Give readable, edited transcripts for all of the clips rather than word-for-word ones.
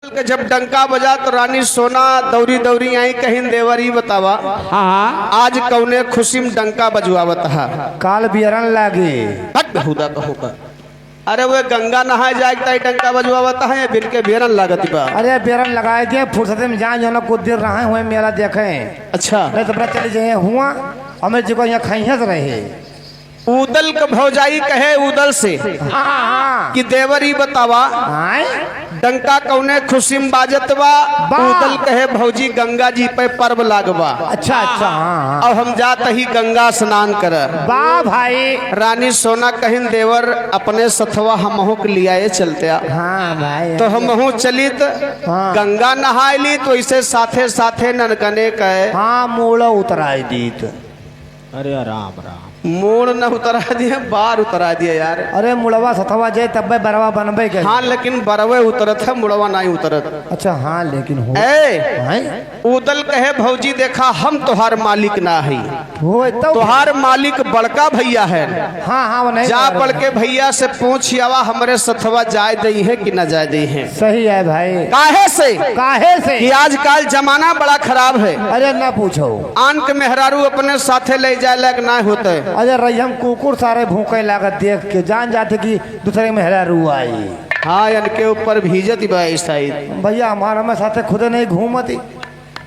के जब डंका बजा तो रानी सोना दौरी दौरी आई कहीं देवरी बतावा। हाँ। आज कौने खुशी में डंका बजुआवत है? काल बियरन लागे। हट बेहुदा कहू का। अरे वो गंगा नहाए जाए के ताई डंका बजुआवत है, बिन के बेरन लागत बा। अरे बियरन लगाए के फुर्सत में जाए जो कुछ देर रहे हुए मेला देखे। अच्छा। नहीं तो बड़ा चले जाए हुआ हमें जी को यहाँ खाइए रहे। उदल के भौजाई कहे उदल से हाँ हाँ कि देवरी बतावा आए डंका कौने खुशी में बाजत बा? बा। उदल कहे भौजी गंगा जी पे पर्व लागबा। अच्छा अच्छा हाँ हाँ। अब हम जात ही गंगा स्नान कर। बा भाई। रानी सोना कहिन देवर अपने सथवा हमहू के लियाए चलते। हाँ भाई। तो हमहू चलित। हाँ। गंगा नहायली तो इसे साथे साथे ननकने कहे। हाँ मूड़ा उतराई दीत। अरे राम राम। मोड़ न उतरा दिए, बार उतरा दिए यार। अरे मुड़वा सथवा जाए तब बरवा बनबे के। हाँ लेकिन बरवे उतरत है, मुड़वा नहीं उतरत। अच्छा हाँ लेकिन हो। ए हैं? उदल कहे भौजी देखा हम तोहार मालिक ना है, हो तो तोहार मालिक बड़का भैया है। हाँ हाँ वो नहीं जा बड़के भैया से पूछ आवा हमरे सथवा जाए दई है कि न जाए दई है। सही है भाई। काहे से? काहे से? कि आजकल जमाना बड़ा खराब है। अरे ना पूछो। आन के मेहरारू अपने साथे ले जाए लायक ना होते। अरे रही हम कुकुर सारे भूखे लागत देख के जान जाते कि दूसरे में हरा रू आई। हाँ इनके ऊपर भीजत बा शायद। भैया हमारा में साथे खुदे नहीं घूमती।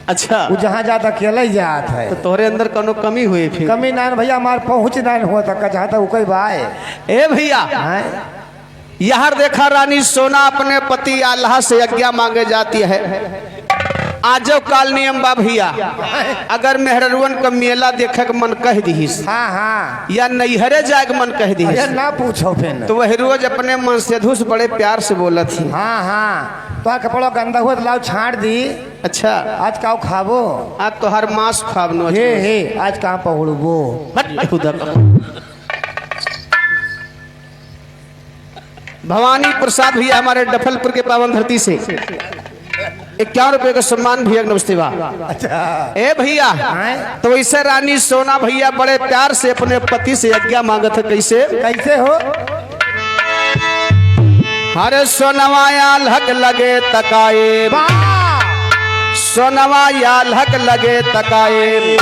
अच्छा। वो जहाँ जाता अकेले ही जात है। तो तोहरे अंदर कोनो कमी हुई फिर? कमी ना भैया हमार पहुँच ना हुआ तक जहाँ तक उकई भाई। ए भैया हैं? यहाँ देखा रानी सोना अपने पति अल्लाह से आज्ञा मांगे जाती है। आजो काल नियम बा भैया, अगर मेहररुअन का मेला देखे के मन कह दीस हाँ हाँ। या नैहरे जाए के मन कह अरे दीस ना पूछो फिर। तो वह रोज अपने मन से धुस बड़े प्यार से बोला थी। हाँ हाँ तो कपड़ा गंदा हुआ तो लाओ छाड़ दी। अच्छा। आज काओ खाबो? आज तो हर मास खाबनो। हे हे आज कहाँ पहुड़बो? भवानी प्रसाद भैया हमारे डफलपुर के पावन धरती से 51 रुपए का सम्मान भैया नमस्ते बा। अच्छा। ए भैया हैं? तो ऐसे रानी सोना भैया बड़े प्यार से अपने पति से आज्ञा मांगत है। कैसे? कैसे हो? हरे सोनवा लहक लगे तकाए, सोनवा लहक लगे तकाए,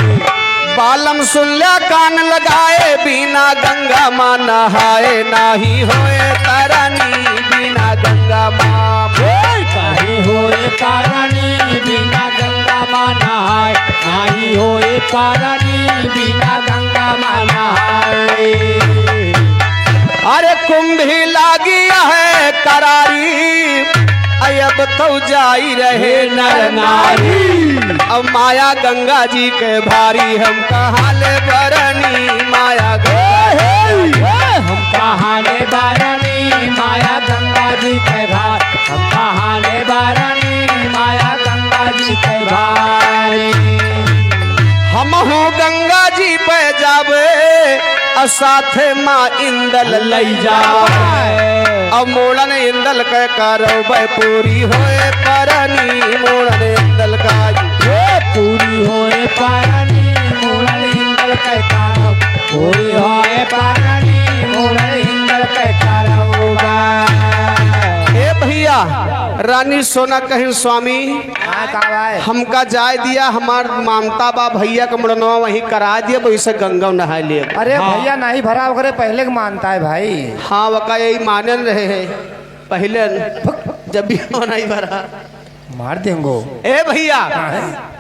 बालम सुन लिया कान लगाए, बिना गंगा माँ नहाए नाही होए तारानी, बिना गंगा माँ काहे होए कारणी बिना गंगा माँ नहाए, नाही होए कारणी बिना गंगा माँ नहाए। अरे कुंभी लागी है करारी, अब तो जाई रहे नर नारी, अब माया गंगा जी के भारी, हम कहाँ ले बरनी माया गंगा, हम कहाँ ले बरनी माया गंगा जी के भार, हम कहाँ ले बरनी माया गंगा जी के भारी। हम हूँ गंगा जी पे जावे और साथे माँ इंदल लई जावे, अब मोड़न इंदल के करो पूरी होए परनी, मोड़न इंदल का पूरी होए परनी मोड़न इंदल के करो, पूरी होए परनी मोड़न इंदल के करो। ए भैया रानी सोना कहीं स्वामी हाँ का भाई? हमका जाय दिया, हमार मानता बा भैया के मुड़नवा वहीं करा दिया, वैसे गंगा नहा लिए। अरे भैया नहीं भरा वगैरह पहले के मानता है भाई। हाँ वका यही माने रहे हैं पहले जब भी नहीं भरा मार देंगो। ए भैया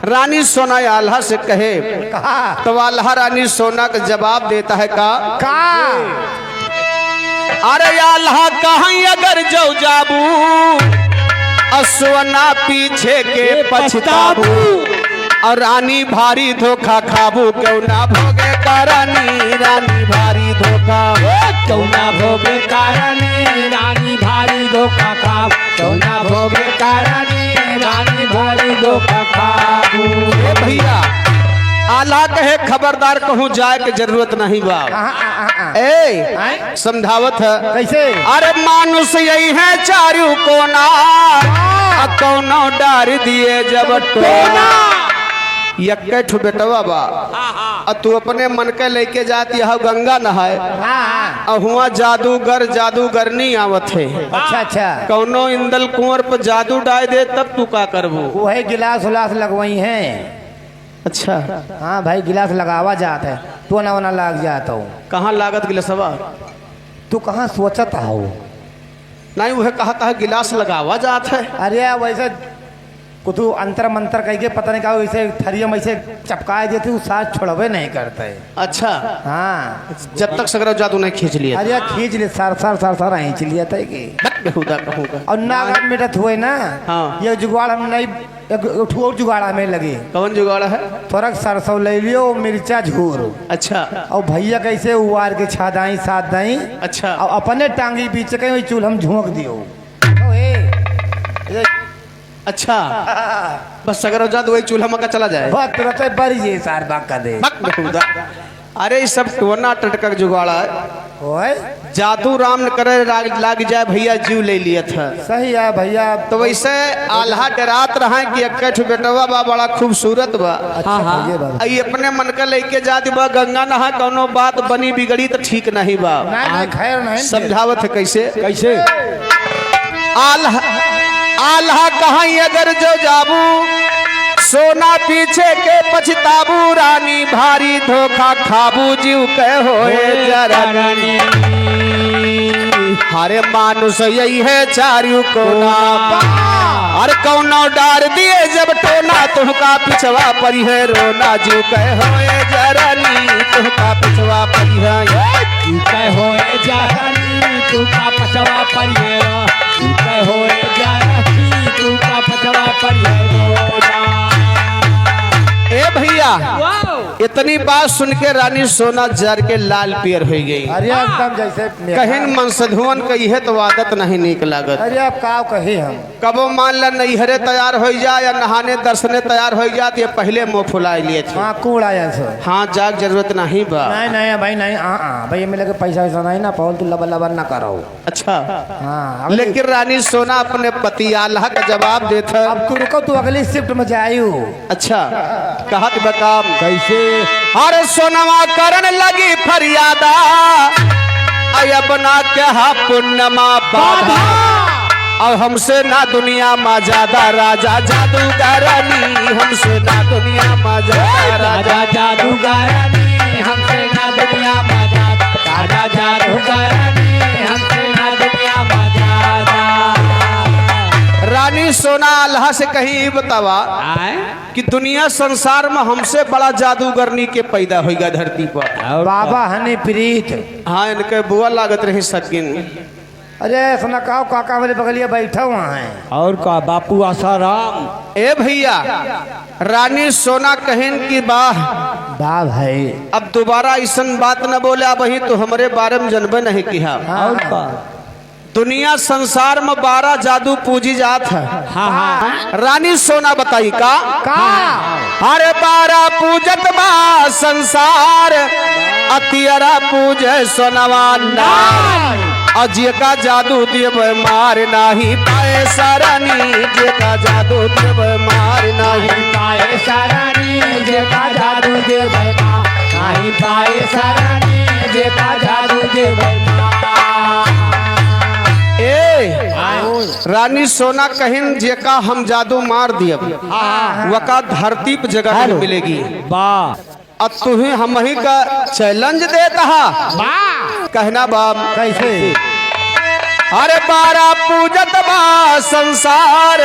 रानी सोना आल्हा से कहे कहा? तो आल्हा रानी सोना का जवाब देता है का का? अरे आल्हा कहीं अगर जो जाबू असवना पीछे के पछताबू, और रानी भारी धोखा खाबू, क्यों ना भोगे करानी, रानी भारी धोखा क्यों ना भोगे कारणी रानी भारी धोखा खाबू, क्यों ना भोगे कारणी रानी भारी धोखा खाबू। ए भैया आला कहे खबरदार कहूँ जाए के जरूरत नहीं बा। ए समझावत है कैसे? अरे मानुष यही है चारू कोना, कौनो डार दिए जब टोना, यक्के ठू बेटवा बा आ तू अपने मन के लेके जात यह गंगा नहाए हाँ हाँ आ हुआ जादूगर जादूगरनी आवत है। अच्छा अच्छा। कौनो इंदल कुंवर पर जादू डाल दे तब तू का करबू? वही गिलास उलास लगवाई है। अच्छा। हाँ भाई गिलास लगावा जाता है तो ना वना लाग जाता हूँ। कहाँ लागत गिलासवा? तू कहाँ सोचता हो? नहीं वह कहा था गिलास लगावा जात है। अरे वैसे कुछ अंतर मंतर कह के पता नहीं का वैसे थरिया में ऐसे चपका देते, वो साथ छोड़वे नहीं करते। अच्छा। हाँ जब तक सगरा जादू नहीं खींच लिया। अरे खींच ले सार सार सार सार खींच लिया था कि बक बेहुदा कहूँगा। और नाग मिटत हुए ना। हाँ। ये जुगाड़ हम नहीं, एक ठो और जुगाड़ हमें लगे। कौन जुगाड़ है? थोड़ा सरसों ले लियो, मिर्चा झोर। अच्छा। और भैया कैसे उबार के छादाई सात दाई। अच्छा। और अपने टांगी पीछे कहीं वही चूल्हा हम झोंक दियो। अच्छा बस सगरो जादू वही चूल्हा मका चला जाए। बहुत तुरंत बरी जे सार बाग का दे। बक बेहुदा। अरे ये सब टोना टटका जुगाड़ा है। ओए जादू राम न करे लाग जाए भैया जीव ले लिया था। सही है भैया। तो वैसे आल्हा डरात रहा कि इकट्ठ बेटवा बा बड़ा खूबसूरत बा। अच्छा भैया बाबा। आई अपने मन का लेके जात बा गंगा नहा, कौनो बात बनी बिगड़ी तो ठीक नहीं बा। नहीं नहीं खैर नहीं। समझावत है कैसे कैसे? आल्हा आल्हा कहाँ अगर जो जाबू सोना पीछे के पछताबू, रानी भारी धोखा खाबू जीव के होए जरनी। हरे मानुष यही है चारू कोना, अरे कौनो डार दिए जब टोना, तुहका पिछवा परी है रोना जीव के होए जरनी, तुहका पिछवा परी है। तू कह होए जरनी तू का पचवा परिहेरो, तू कह होए जरनी तू का पचवा परिहेरो। ए भैया इतनी बात सुन के रानी सोना जर के लाल पियर हो गई। अरे एकदम जैसे कहिन मनसधुअन कही है तो आदत नहीं नीक लागत। अरे अब का कही हम? कबो मान ला नैहरे तैयार हो जा या नहाने दर्शने तैयार हो जा तो ये पहले मुँह फुला लिए थे। हाँ कूड़ा जैसे। हाँ जाग जरूरत नहीं बा। नहीं नहीं भाई नहीं। हाँ हाँ भाई मेरे लगे पैसा वैसा नहीं ना पाओ, तू लबन लबन ना करो। अच्छा। हाँ लेकिन रानी सोना अपने पति आल्हा का जवाब देता। अब तू रुको, तू अगली शिफ्ट में जायू। अच्छा कहत बकाम कैसे? अरे सोनवा करन लगी फरियादा, अय बना के हा पुण्यमा बाधा, और हमसे ना दुनिया मा ज्यादा राजा जादूगरनी, हमसे ना दुनिया मा ज्यादा राजा जादूगरनी, हमसे ना दुनिया मा ज्यादा राजा जादूगरनी, हमसे ना दुनिया मा ज्यादा। रानी सोना अल्लाह से कहीं बतावा कि दुनिया संसार में हमसे बड़ा जादूगरनी के पैदा होगा धरती पर। बाबा हनी प्रीत। हाँ इनके बुआ लागत रही सकिन। अरे सुना कहो काका मेरे बगलिया बैठा हुआ है। और का बापू आसाराम। ए भैया रानी सोना कहिन कि वाह वाह भाई अब दोबारा ऐसा बात न बोले, अब ही तो हमारे बारे में जनबे नहीं किया। और का दुनिया संसार में 12 जादू पूजी जात है। हाँ हाँ। रानी सोना बताई का अरे 12 पूजत बा संसार, अतियरा पूजे सोनवा नार, अजय का जादू देव मार नाही पाए सारानी, जे का जादू देव मार नाही पाए सारानी, जे का जादू देव मार नाही पाए सारानी, जे का जादू देव मार। ए रानी सोना कहिन जेका हम जादू मार दिए वका धरती पर जगह नहीं मिलेगी। वाह अब तुम्हें हम ही का चैलेंज देता है। कहना बाप कैसे? अरे 12 पूजत बा संसार,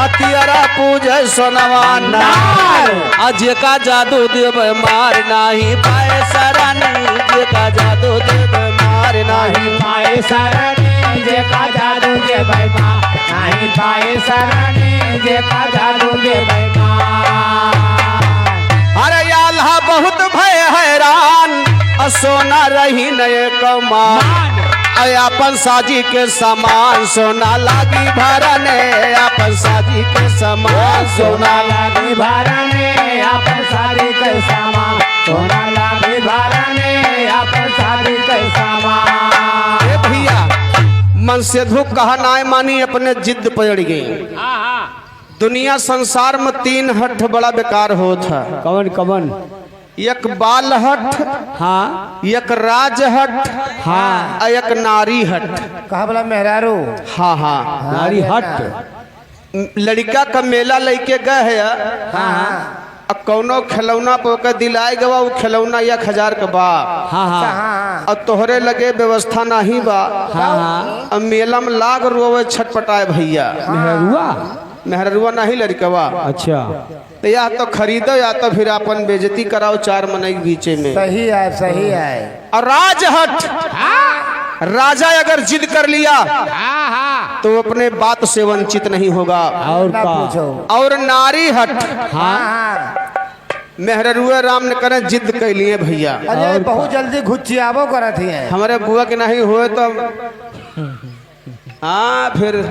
अतियरा पूजे सोनवा नार, अजय का जादू देव मार नाही पाए सरानी, जे का जादू देव मार नाही पाए सरानी, जे का जादू देव मार नाही पाए सरानी, जे का जादू देव मार। अरे आल्हा बहुत भय हैरान, सोना रही नए कमान, अपन साजी के सामान सोना लागी भरने, अपन साजी के सामान सोना लागी भरने, अपन साजी के सामान सोना लागी भरने, अपन साजी के सामान। ए भैया मन से धूप कहा नाय मानी, अपने जिद पड़ गई। दुनिया संसार में तीन हठ बड़ा बेकार होत है। कवन कवन? एक बाल हठ, हाँ। एक राज हठ, हाँ। और एक नारी हठ। कहा बोला मेहरारू? हाँ हाँ, नारी हट। लड़का का मेला लेके गए है। हाँ हाँ। अब कौनो खिलौना पे दिलाए गवा, वो खिलौना 1000 के बा। हाँ हाँ। हाँ हाँ। अब तोहरे लगे व्यवस्था नहीं बा। हाँ हाँ। अब मेला में लाग रोवे छटपटाए भैया। मेहरुआ? मेहरुआ नहीं, लड़कवा। अच्छा। तो या तो खरीदो या तो फिर अपन बेजती कराओ चार मने के बीचे में। सही है, सही है। और राजहट, राजा अगर जिद कर लिया तो अपने बात से वंचित नहीं होगा। और ना का पूछो। और नारी हट, हाँ। हाँ। मेहरुआ राम ने करे जिद कर लिए भैया। अरे बहुत जल्दी घुचियाबो करत ही है। हमारे बुआ के नहीं हुए तो हाँ फिर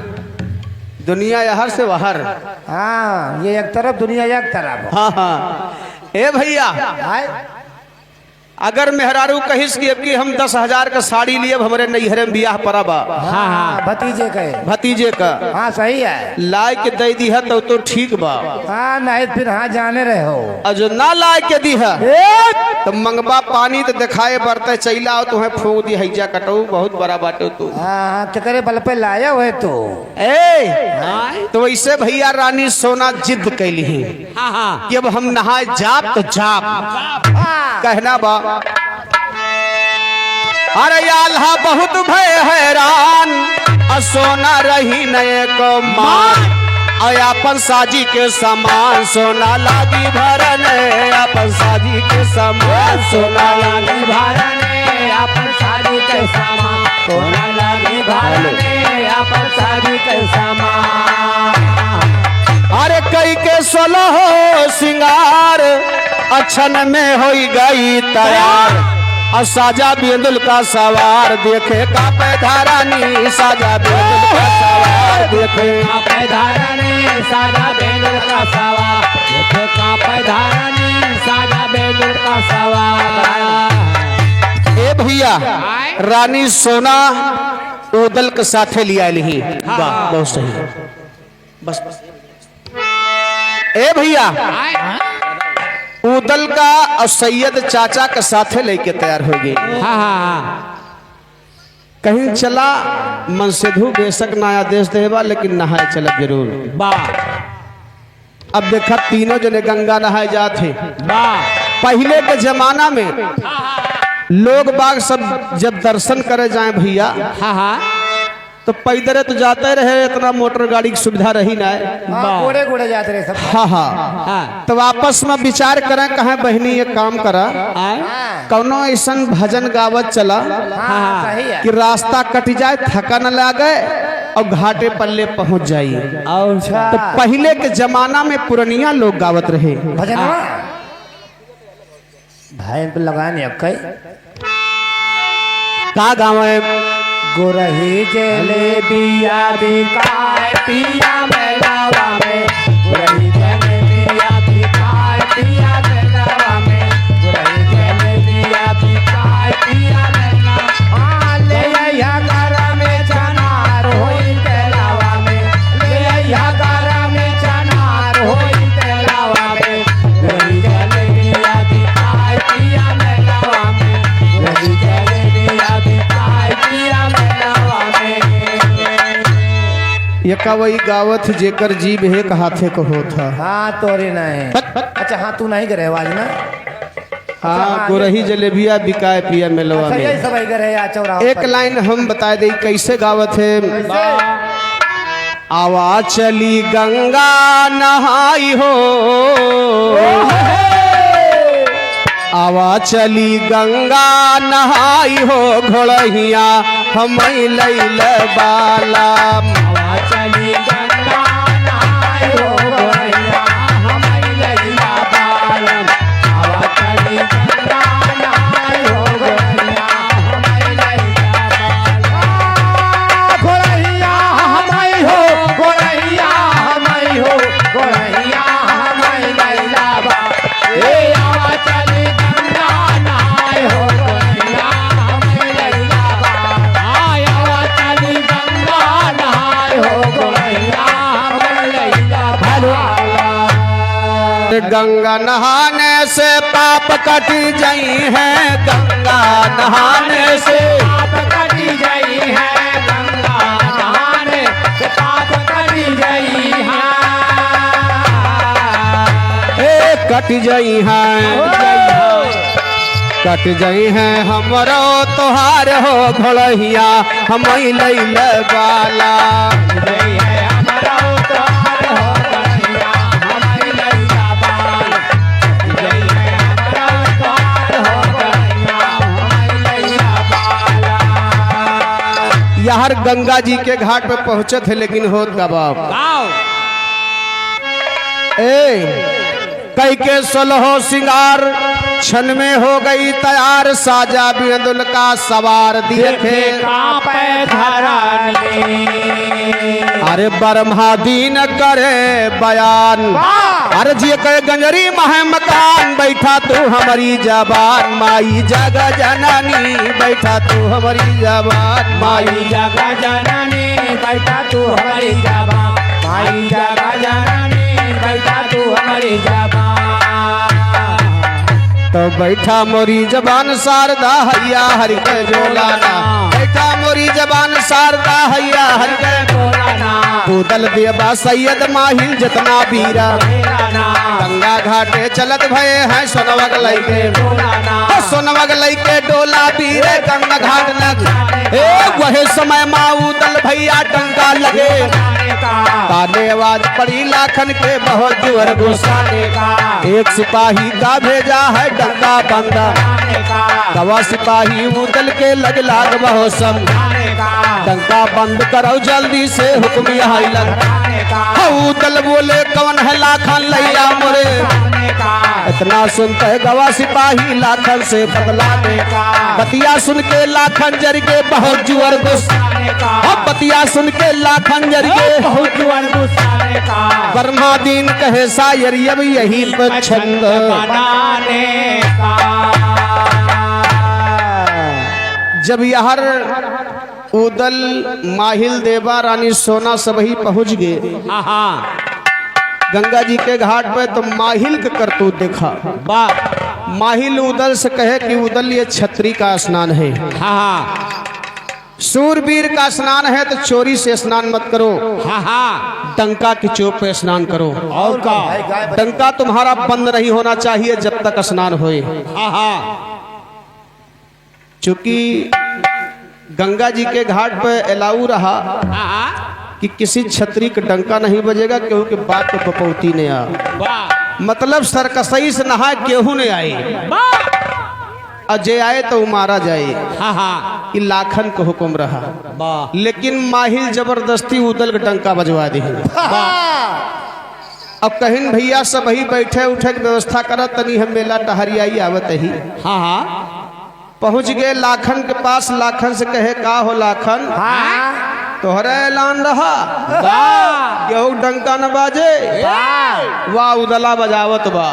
दुनिया यहर से बाहर। हाँ, ये एक तरफ दुनिया एक तरफ। हाँ हाँ। ए भैया, आए। अगर मेहरारू कहिस कि अब की हम 10,000 का साड़ी लिए, अब हमारे नैहरे में बियाह पराबा। हाँ हाँ। भतीजे के। भतीजे का। हाँ सही है। लाए के दे दी है तो ठीक बा। हाँ, नहीं फिर हाँ जाने रहे हो। और जो ना लाए के दी है तो मंगबा पानी तो दिखाए बरते चैला आओ तुम्हें फूक दी हैजा कटऊ बहुत बड़ा बाटे तू। हाँ हाँ, केकरे बल पे लाया हुए तो। ए तो वैसे भैया रानी सोना जिद कैली है हाँ हाँ। कि अब हम नहाए जाप तो जाप। हाँ। कहना बा, अरे आल्हा बहुत भय हैरान, सोना रही नए को मान, अपन साजी के सामान सोना लागी भरन, अपन साजी के सामान सोना लागी भरने अपन साजी के सामान सोना लागी भरने अपन साजी के सामान। अरे कई के सोलह सिंगार अछन में हो गई तैयार, और साजा बेंदुल का सवार देखे का पैधारानी, साजा बेंदुल का सवार देखे का पैधारानी साजा बेंदुल का सवार देखे का पैधारानी साजा बेंदुल का सवार। ए भैया रानी सोना उदल के साथे लिया ली। वाह बहुत सही, बस बस। ए भैया उदल का और सैयद चाचा के साथे लेके तैयार हो गई। हाँ हाँ। कहीं चला मनसेधु बेशक नया देश देवा, लेकिन नहाए चलब जरूर। वाह। अब देखा तीनों जने गंगा नहाए जाते। वाह। पहले के जमाना में लोग बाग सब जब दर्शन करे जाए भैया, हाँ हाँ, तो पैदल तो जाते रहे, इतना मोटर गाड़ी की सुविधा रही ना। हाँ, गोड़े गोड़े जाते रहे सब। हाँ हाँ हाँ। तो आपस में विचार करें, कहें बहनी ये काम करा, कौनो ऐसा भजन गावत चला हाँ सही है कि रास्ता कट जाए, थका न लागे और घाटे पल्ले पहुंच जाइए। और तो पहले के जमाना में पुरनिया लोग गावत रहे भजन भाई पे लगा नहीं अब कई का गावे गोरही जलेबिया बिकाए पिया मेलावा में, गोरही जलेबिया बिकाए पिया मेलावा में, गोरही जलेबिया बिकाए पिया मेलावा ले आइया घर में चनार होई तेलावा में, ले आइया घर में चनार होई तेलावा में, गोरही जलेबिया बिकाए पिया मेलावा में, गोरही जलेबिया बिकाए पिया मेलावा में। यका वही गावत जेकर जीव एक हाथे को होता। हाँ तोरी नहीं। अच्छा हाँ तू नहीं करे आवाज ना। हाँ गोरही जलेबिया बिकाए पिया मेलवा अच्छा यही में। सब करे आ चौराहा एक लाइन हम बता दे कैसे गावत है। आवा चली गंगा नहाई हो, आवा चली गंगा नहाई हो, घोड़हिया हम लैल बाला। हवा चली गंगा नहाय हो गोरैया हम लैला बालम, हवा चली गंगा नहाय हो गोरैया हम लैला बालम, गोरहिया हमाई हो, गोरहिया हमाई हो, गोरहिया हम लैला बालम, ए हवा चली गंगा नहाय हो गोरैया हम लैला बालम, आय हवा चली गंगा नहाय हो हर गंगा नहाने से पाप कट जाई है, गंगा नहाने से पाप कटी गई है, गंगा नहाने से पाप कटी गई है। ए कट जाई है, कट जाई है हमरो तोहार हो घोड़हिया हम लैल बाला। गई है हमारा तोहार हो गैया, हमारी लैया बाल। गई है हमारा तोहार हो गैया, हमारी लैया बाला। यार गंगा जी के घाट पे पहुंचे थे लेकिन होत का बाप गाओ ए कई के सोलहो सिंगार क्षण में हो गई तैयार, साजा बिंदुल का सवार देखे कांपे धरनी। अरे ब्रह्मा दीन करे बयान, अरे जी कहे गंजरी मह मकान, बैठा तू हमारी जबान माई जग जननी, बैठा तू हमारी जबान माई माई जग जननी बैठा तू हमारी जबान, माई जग जननी बैठा तू हमारी जबान। तो बैठा मोरी जबान शारदा हैया हरि के जोलाना, बैठा मोरी जबान शारदा हैया हरि के बोलाना उदल देवा सैयद माहिल जतना बीरा, मेरा गंगा घाटे चलत भये हैं सोनवग लैके, बोलाना ओ सोनवग लैके डोला बीरे गंगा घाट लग। ए वहे समय माँ उदल भैया डंका लगे, का ताने आवाज पड़ी लाखन के बहुत जोर गुस्सा। का एक सिपाही का भेजा है डंका बंदा, का गवा सिपाही उदल के लग लाग बहुत सम, का डंका बंद करो जल्दी से हुक्म यहाँ लग। का उदल बोले कौन है लाखन लैया मोरे, का इतना सुनते गवा सिपाही लाखन से बदला दे। बतिया सुन के लाखन जर के बहुत जुअर गुस्सा, का बतिया सुन के लाखन जर के बहुत जुअर गुस्सा का। ब्रह्मा दीन कहे सायर अब यही पर छंद बनाने का। जब यहर उदल माहिल देवा रानी सोना सब ही पहुंच गए गंगा जी के घाट पे, तो माहिल के करतूत देखा। माहिल उदल से कहे कि उदल ये छत्री का स्नान है, सूरवीर का स्नान है, तो चोरी से स्नान मत करो, डंका की चोप पे स्नान करो। और का डंका तुम्हारा बंद नहीं होना चाहिए जब तक स्नान होए। चूंकि गंगा जी के घाट पे अलाउ रहा कि किसी छत्री का डंका नहीं बजेगा, क्योंकि बात तो बपौती ने आ, मतलब सरकसई से नहा केहू ने आई, अजय आए तो मारा जाए, ये लाखन को हुक्म रहा। लेकिन माहिल जबरदस्ती उदल के डंका बजवा दी। अब कहिन भैया सब ही बैठे उठे के व्यवस्था करत तनी हम मेला टहरियाई आवत ही। पहुंच गए लाखन के पास। लाखन से कहे का हो लाखन, तोहरा ऐलान रहा केहू डंका न बाजे, वाह उदला बजावत बा,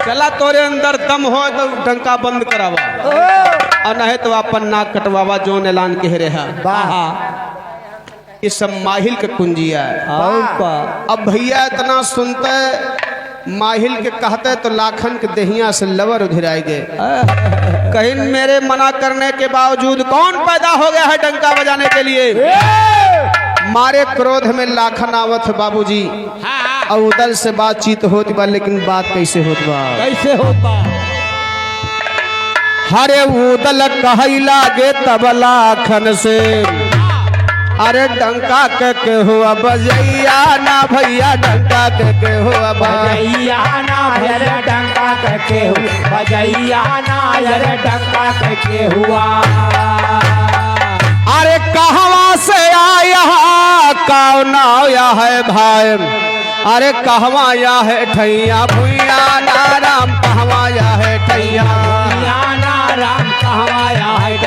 चला तोरे अंदर दम हो तो डंका बंद करावा, और नहीं तो अपन नाक कटवावा जोन ऐलान के रहा। ये सब माहिल के कुंजिया है। अब भैया इतना सुनते माहिल के कहते तो लाखन के देहिया से लवर उधिराए गए। कहीं मेरे मना करने के बावजूद कौन पैदा हो गया है डंका बजाने के लिए। मारे क्रोध में लाखन आवत बाबूजी, और उदल से बातचीत होत बा, लेकिन बात कैसे होत बा, कैसे होता? हरे उदल कहई लागे तब लाखन से, अरे डंका के केहू बजैया ना भैया, डंका के केहू बजैया ना भैया, डंका के केहू बजैया ना यार, डंका के केहुआ। अरे कहवा से आया कौन आया है भाई, अरे कहवा या है ठैया भुइया ना राम, कहवा या है ठैया ना राम, कहवा या है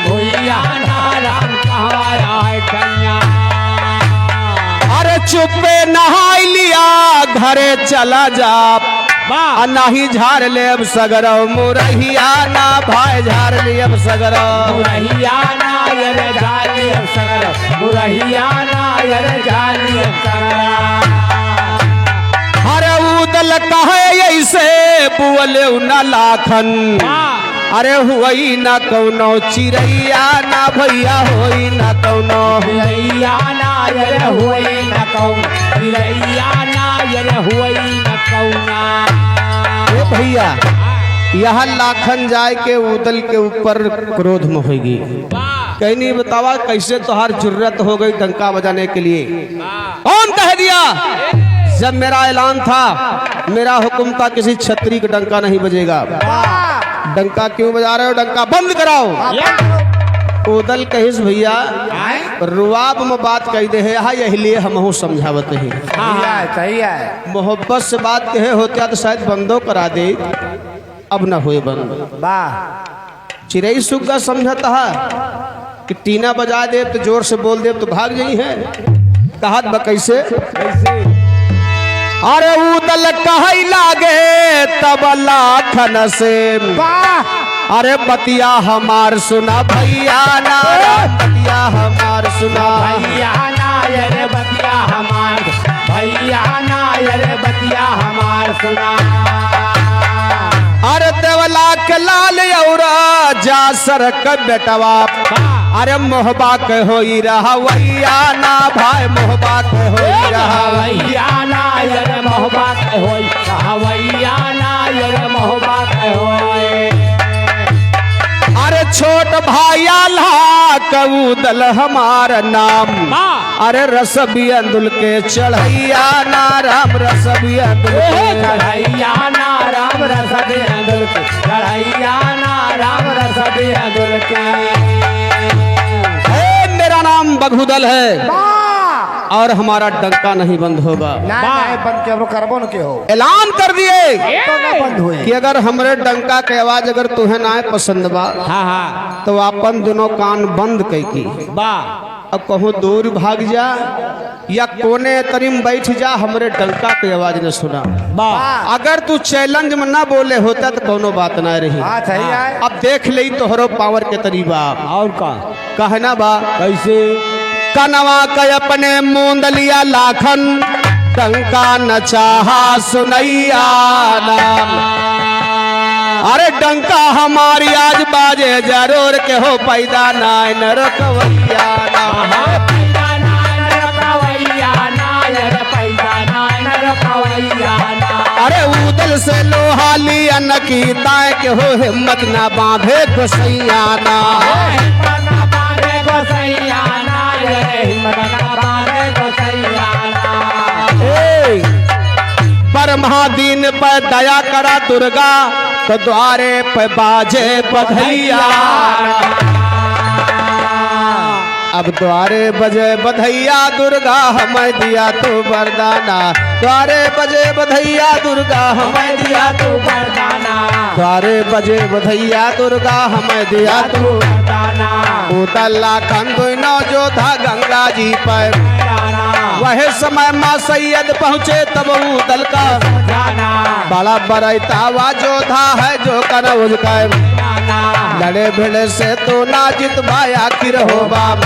भुइया ना राम, कहवा या है ठैया। अरे चुप्पे नहाई लिया घरे चला जा, नहीं झाड़ ले अब सगरो मुरहिया ना भाई, झाड़ ले अब सगरो मुरहिया ना यार, झाड़ ले अब सगरो मुरहिया ना यार, झाड़ ले अब सगरो। अरे उदल कहे ऐसे बुअले न लाखन, अरे हुई ना कौनो चिड़ैया ना भैया, होई ना कौनो चिड़ैया ना यर हुई न कौन, चिड़ैया ना यर हुई न कौना। ए भैया, यहाँ लाखन जाए के उदल के ऊपर क्रोध में होगी। कहीं बतावा कैसे तुहार जुर्रत हो गई डंका बजाने के लिए? कौन कह दिया? जब मेरा ऐलान था, मेरा हुक्म था किसी छत्री का डंका नहीं बजेगा। डंका क्यों बजा रहे हो? डंका बंद कराओ। उदल कहिस भैया रुआब में बात कह दे है, यहाँ यही लिए हम समझावत है। सही है, सही है। मोहब्बत से बात कहे होते तो शायद बंदो करा दे, अब न होए बंद। वाह। चिड़ई सुग्गा समझता है कि टीना बजा दे तो जोर से बोल दे तो भाग जाई है। कहत बा कैसे? अरे उदल कहई लागे तब लाखन से, वाह। अरे बतिया हमार सुना भैया ना, बतिया हमार सुना भैया ना यर बतिया हमार, भैया ना यर बतिया हमार सुना। अरे देवला के लाल औरा जा सर के बेटवा, अरे मोहबा के होई रहा वैया ना भाई, मोहबा के होई रहा हवैया ना यर मोहबा के होई, हवैया ना यर मोहबा के होई। अरे छोट भाई ला कबूदल हमार नाम, अरे रसबिया दुल के चढ़ैया ना राम, रसबिया दुल के चढ़ैया ना राम रसबे दुल के, चढ़ैया ना राम रसबे दुल के। ए, मेरा नाम बघुदल है वाह। और हमारा डंका नहीं बंद होगा। ना ना बंद के करबो न के हो, ऐलान कर दिए तो ना बंद हुई। कि अगर हमरे डंका के आवाज अगर तुहे ना पसंद बा, हाँ हाँ, तो अपन दोनों कान बंद कई की, वाह। अब कहूँ दूर भाग जा या कोने तरीम बैठ जा, हमरे डंका के आवाज न सुना। वाह। अगर तू चैलेंज में ना बोले होता तो कोनो बात ना रही। हाँ सही है। अब देख ले तोहरो पावर के तरीबा। और का कहना बा कैसे? कनवा के अपने मूंद लिया लाखन, डंका न चाहा सुनैया नाम। अरे डंका हमारी आज बाजे जरूर के हो पैदा नाय न रखवैया नाम। पैदा ना रखवैया ना यर पैदा ना रखवैया ना। अरे उदल से लोहा लिया न की ताए के हो हिम्मत ना बांधे गोसैया ना। हिम्मत ना बांधे गोसैया ना यर, हिम्मत ना बांधे गोसैया ना। ए, ब्रह्मा दीन पर दया करा दुर्गा, तो द्वारे पे बाजे बधैया। अब द्वारे बजे बधैया दुर्गा हमें दिया तो वरदाना, द्वारे बजे बधैया दुर्गा हमें दिया तू वरदाना, द्वारे बजे बधैया दुर्गा हमें दिया तू वरदाना। उदल लाखन दुनो जोधा गंगा जी पर, वह समय माँ सैयद पहुँचे तब उदल का बड़ा बरैतावा जोधा है जो कनौज का। लड़े भिड़े से तू ना जित भाई आखिर हो बाप,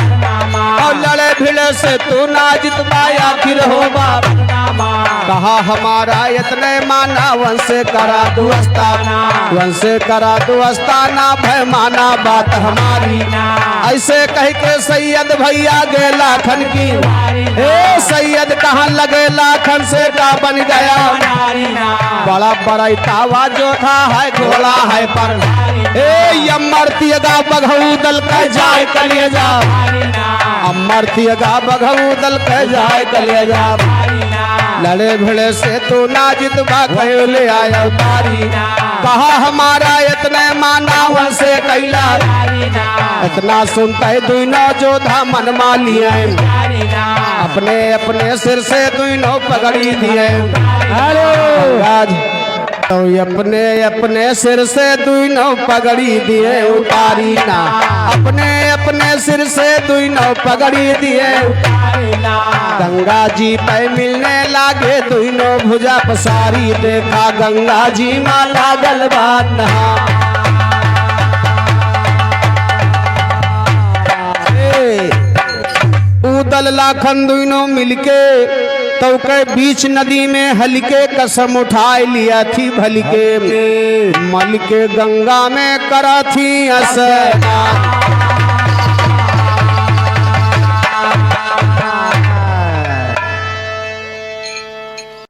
और लड़े भिड़े से तू ना जित भाई आखिर हो बाप। कहा हमारा इतने माना वंश करा दुस्ताना, वंश करा दुस्ताना, भय माना बात हमारी। ऐसे कह के सैयद भैया गे लाखन की, ए सैयद कहाँ लगे लाखन से का बन गया। बड़ा बड़ा जो था है घोड़ा है पर, ए अमरतियगा बघऊ दल के जाए कलिए जा, अमरतियगा बघऊ दल के जाए कलिए जा। लड़े भिड़े से तू ना जित बा ले आया उतारी। कहा हमारा इतने माना वंशे कैला, इतना सुनते दुनो जोधा मन मालिए, अपने अपने सिर से दुनो पगड़ी दिए। हेलो तो अपने अपने सिर से दुनो पगड़ी दिए उतारी ना, अपने अपने सिर से दुनो पगड़ी दिए उतारी ना। गंगा जी पे मिलने लागे दुनो भुजा पसारी, देखा गंगा जी माँ लागल बात नहा। उदल लाखन दुनो मिलके तो के बीच नदी में हलके कसम उठाए लिया थी भलके, मल के गंगा में करा थी असना।